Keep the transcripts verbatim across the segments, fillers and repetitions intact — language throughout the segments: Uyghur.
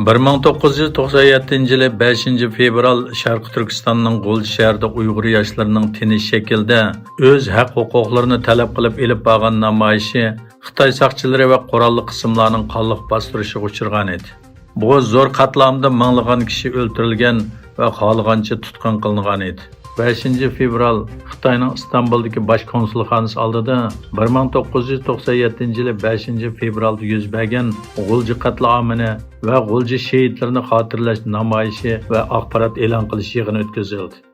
بىر مىڭ توققۇز يۈز توقسان يەتتىنچى يىلى بەشىنچى فېۋرال شەرقىي تۈركىستاننىڭ غۇلجا شەھىرىدە ئۇيغۇر ياشلىرىنىڭ تىنچ شەكىلدە ئۆز ھەق-ھوقۇقلىرىنى تەلەپ قىلىپ ئېلىپ بارغان نامايىشى خىتاي ساقچىلىرى ۋە قوراللىق قىسىملارنىڭ قانلىق باستۇرۇشىغا ئۇچرىغان ئىدى. بۇ زور قەتلىئامدا مىڭلىغان كىشى ئۆلتۈرۈلگەن ۋە خالىغانچە تۇتقۇن قىلىنغان ئىدى. بەشىنچى فېۋرال خىتاينىڭ ئىستانبۇلدىكى باش كونسۇلخانىسى ئالدىدا بىر مىڭ توققۇز يۈز توقسان يەتتىنچى يىلى بەشىنچى فېۋرالدا يۈز بەرگەن غۇلجا قەتلىئامىنى ۋە غۇلجا شېھىتلىرىنى خاتىرىلەش نامايىشى ۋە ئاخبارات ئېلان قىلىش يىغىنى ئۆتكۈزۈلدى.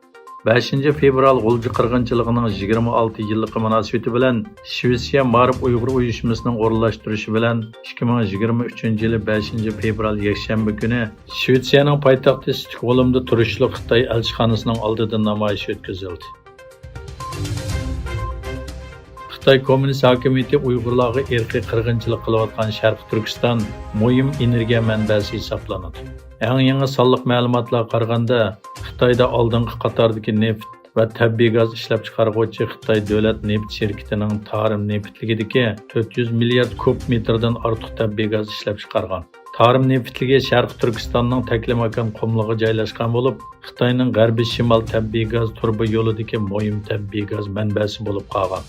بەشىنچى فېۋرال غۇلجا قىرغىنچىلىقىنىڭ يىگىرمە ئالتە يىللىقى مۇناسىۋىتى بىلەن شىۋېتسىيە مائارىپ ئۇيغۇر ئۇيۇشمىسىنىڭ ئورۇنلاشتۇرۇشى بىلەن ئىككى مىڭ يىگىرمە ئۈچىنچى يىلى بەشىنچى فېۋرال يەكشەنبە كۈنى شىۋېتسىيەنىڭ پايتەختى ستوكھولمدا تۇرۇشلۇق خىتاي ئەلچىخانىسىنىڭ ئالدىدا نامايىش ئۆتكۈزۈلدى. خىتاي كوممۇنىست ھاكىمىيىتى ئۇيغۇرلارغا ئىرقىي قىرغىنچىلىق قىلىۋاتقان شەرقىي تۈركىستان مۇھىم ئېنېرگىيە مەنبەسى ھېسابلىنىدۇ. ئەڭ يېڭى سانلىق مەلۇماتلارغا قارىغاندا، خىتايدا ئالدىنقى قاتاردىكى نېفىت ۋە تەبىئىي گاز ئىشلەپچىقارغۇچى خىتاي دۆلەت نېفىت شىركىتىنىڭ تارىم نېفىتلىكىدىكى تۆت يۈز مىليارد كۇب مېتىردىن ئارتۇق تەبىئىي گاز ئىشلەپچىقارغان. تارىم نېفىتلىكى شەرقىي تۈركىستاننىڭ تەكلىماكان قۇملۇقىغا جايلاشقان بولۇپ، خىتاينىڭ غەربىي شىمال تەبىئىي گاز تۇرۇبا يولىدىكى مۇھىم تەبىئىي گاز مەنبەسى بولۇپ قالغان.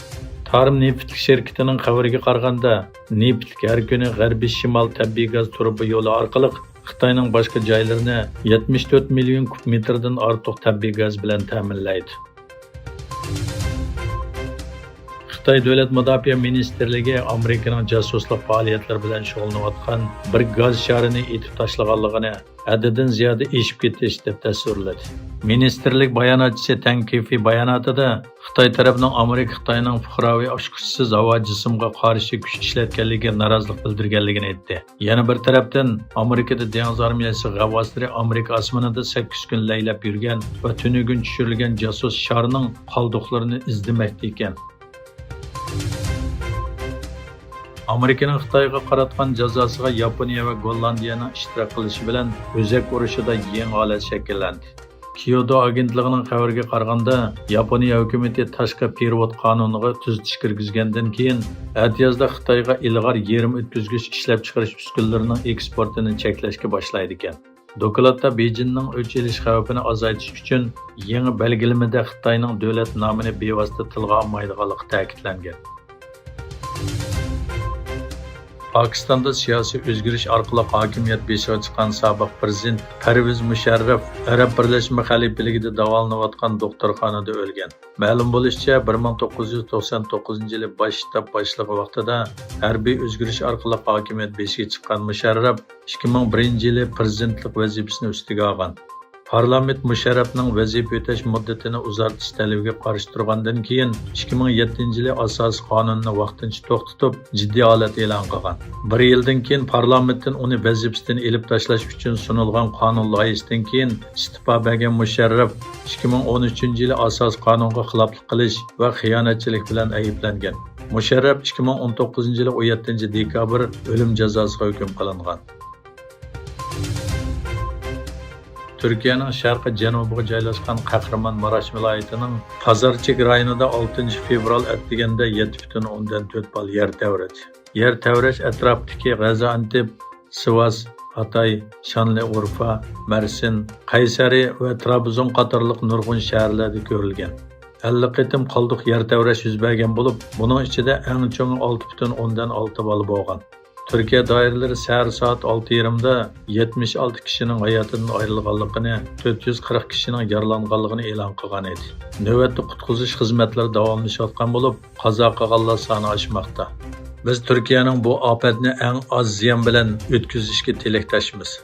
تارىم نېفىتلىك شىركىتىنىڭ خەۋىرىگە قارىغاندا، نېفىتلىك ھەر كۈنى غەربىي شىمال تەبىئىي گاز تۇرۇبا يولى ئارقىلىق خىتاينىڭ باشقا جايلىرىنى يەتمىش تۆت مىليون كۇب مېتىردىن ئارتۇق تەبىئىي گاز بىلەن تەمىنلەيدۇ. خىتاي دۆلەت مۇداپىئە مىنىستىرلىكى ئامېرىكىنىڭ جاسۇسلۇق پائالىيەتلىرى بىلەن شۇغۇللىنىۋاتقان بىر گاز شارىنى ئېتىپ تاشلىغانلىقىنى ھەددىدىن زىيادە ئېشىپ كېتىش دەپ تەسۋىرلىدى. مىنىستىرلىك باياناتچىسى تەڭ كېفېي باياناتىدا خىتاي تەرەپنىڭ ئامېرىكا خىتاينىڭ پۇقراۋى ئاچقۇچىسىز ھاۋا جىسىمغا قارشى كۈچ ئىشلەتكەنلىكىگە نارازىلىق بىلدۈرگەنلىكىنى ئېيتتى. يەنە بىر تەرەپتىن، ئامېرىكىدا دېڭىز ئارمىيەسى غەۋۋاسلىرى ئامېرىكا ئاسمىنىدا سەككىز كۈن لەيلەپ يۈرگەن ۋە تۈنۈگۈن چۈشۈرۈلگەن جاسۇس شارنىڭ قالدۇقلىرىنى ئىزدىمەكتە ئىكەن. ئامېرىكىنىڭ خىتايغا قاراتقان جازاسىغا ياپونىيە ۋە گوللاندىيەنىڭ ئىشتىراك قىلىشى بىلەن ئۆزەك ئۇرۇشىدا يېڭى ھالەت شەكىللەندى. كيوتو ئاگېنتلىقىنىڭ خەۋىرىگە قارىغاندا، ياپونىيە ھۆكۈمىتى تاشقى پېرېۋوت قانۇنىغا تۈزىتىش كىرگۈزگەندىن كېيىن، ئەتىيازدا خىتايغا ئىلغار يېرىم ئۆتكۈزگۈچ ئىشلەپچىقىرىش ئۈسكۈنىلىرىنىڭ ئېكسپورتىنى چەكلەشكە باشلايدىكەن. دوكلاتتا بېيجىڭنىڭ ئۆچ ئېلىش خەۋپىنى ئازايتىش ئۈچۈن يېڭى بەلگىلىمىدە خىتاينىڭ دۆلەت نامىنى بىۋاسىتە تىلغا ئالمايدىغانلىقى تەكىتلەنگەن. پاكىستاندا سىياسىي ئۆزگىرىش ئارقىلىق ھاكىمىيەت بېشىغا چىققان سابىق پىرېزىدېنت پەرۋىز مۇشەررەپ ئەرەب بىرلەشمە خەلىپىلىكىدە داۋالىنىۋاتقان دوختۇرخانىدا ئۆلگەن. مەلۇم بولۇشىچە، بىر مىڭ توققۇز يۈز توقسان توققۇزىنچى يىلى باش شتاب باشلىقى ۋاقتىدا ھەربىي ئۆزگىرىش ئارقىلىق ھاكىمىيەت بېشىغا چىققان مۇشەررەپ ئىككى مىڭ بىرىنچى يىلى پىرېزىدېنتلىق ۋەزىپىسىنى ئۈستىگە ئالغان. پارلامېنت مۇشەررەپنىڭ ۋەزىپە ئۆتەش مۇددىتىنى ئۇزارتىش تەلىپىگە قارشى تۇرغاندىن كېيىن، ئىككى مىڭ يەتتىنچى يىلى ئاساسىي قانۇننى ۋاقتىنچە توختىتىپ، جىددىي ھالەت ئېلان قىلغان. بىر يىلدىن كېيىن پارلامېنتتىن ئۇنى ۋەزىپىسىدىن ئېلىپ تاشلاش ئۈچۈن سۇنۇلغان قانۇن لايىھىسىدىن كېيىن ئىستېپا بەرگەن مۇشەررەپ ئىككى مىڭ ئون ئۈچىنچى يىلى ئاساسىي قانۇنغا خىلاپلىق قىلىش ۋە خىيانەتچىلىك بىلەن ئەيىبلەنگەن. مۇشەررەپ ئىككى مىڭ ئون توققۇزىنچى يىلى ئون يەتتىنچى دېكابىر ئۆلۈم جازاسىغا ھۆكۈم قىلىنغان. تۈركىيەنىڭ شەرقىي جەنۇبىغا جايلاشقان قەھرىمانماراش ۋىلايىتىنىڭ پازارچىك رايونىدا ئالتىنچى فېۋرال ئەتىگەندە يەتتە پۈتۈن ئوندىن تۆت بال يەر تەۋرىدى. يەر تەۋرەش ئەتراپتىكى غازىئانتېپ، سىۋاس، ھاتاي، شانلىئورفا، مەرسىن، قەيسەرى ۋە ترابزون قاتارلىق نۇرغۇن شەھەرلەردە كۆرۈلگەن. ئەللىك قېتىم قالدۇق يەر تەۋرەش يۈز بەرگەن بولۇپ، بۇنىڭ ئىچىدە ئەڭ چوڭى ئالتە پۈتۈن ئوندىن ئالتە بالا بولغان. تۈركىيە دائىرىلىرى سەھەر سائەت ئالتە يېرىمدا يەتمىش ئالتە كىشىنىڭ ھاياتىدىن ئايرىلغانلىقىنى، تۆت يۈز قىرىق كىشىنىڭ يارىلانغانلىقىنى ئېلان قىلغان ئىدى. نۆۋەتتە قۇتقۇزۇش خىزمەتلىرى داۋاملىشىۋاتقان بولۇپ، قازا قىلغانلار سانى ئاشماقتا. بىز تۈركىيەنىڭ بۇ ئاپەتنى ئەڭ ئاز زىيان بىلەن ئۆتكۈزۈشىگە تىلەكداشمىز.